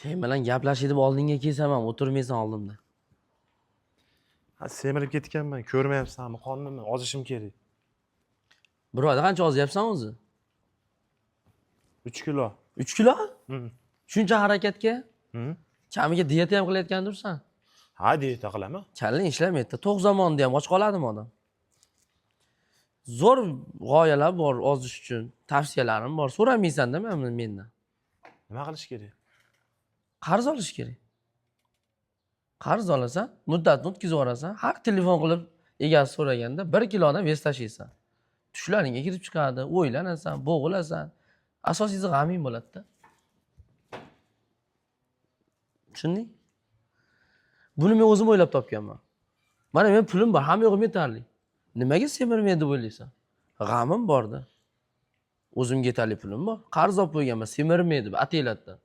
Sen bilan gaplashay deb oldinga kelsam ham o'tirmaysan oldimda. Ha, semirib ketganman, ko'rmayapsanmi, qornimni ozishim kerak. Bir oyda qancha ozyapsan o'zi? 3 kilo. 3 kilo? Hı. Shuncha harakatga? Hı. Kamiga dieta ham qilayotgandursan. Ha, dieta qilaman. Kallang ishlamaydi. To'q zamonda ham och qoladimi odam? Zo'r g'oyalar bor ozish uchun. Tavsiyalarim bor. So'ramaysan-da mendan. Nima qilish kerak? Qarz olish kerak. Qarz olasan, muddatni o'tkazib yuborasan. Har telefon qilib egasi so'raganda 1 kilodan vес tashlaysan. Tushlaringga kirib chiqadi, o'ylanasan, bo'g'ilasan. Asosiysi g'aming bo'ladi-da. Tushunding? Buni men o'zim o'ylab topganman. Mana men pulim bor, hamma yo'g'im yetarli. Nimaga semirmay deb o'ylaysan? G'amim borda. O'zimga yetarli pulim bor. Qarz olib qo'yganman, semirmay deb ataylatdan.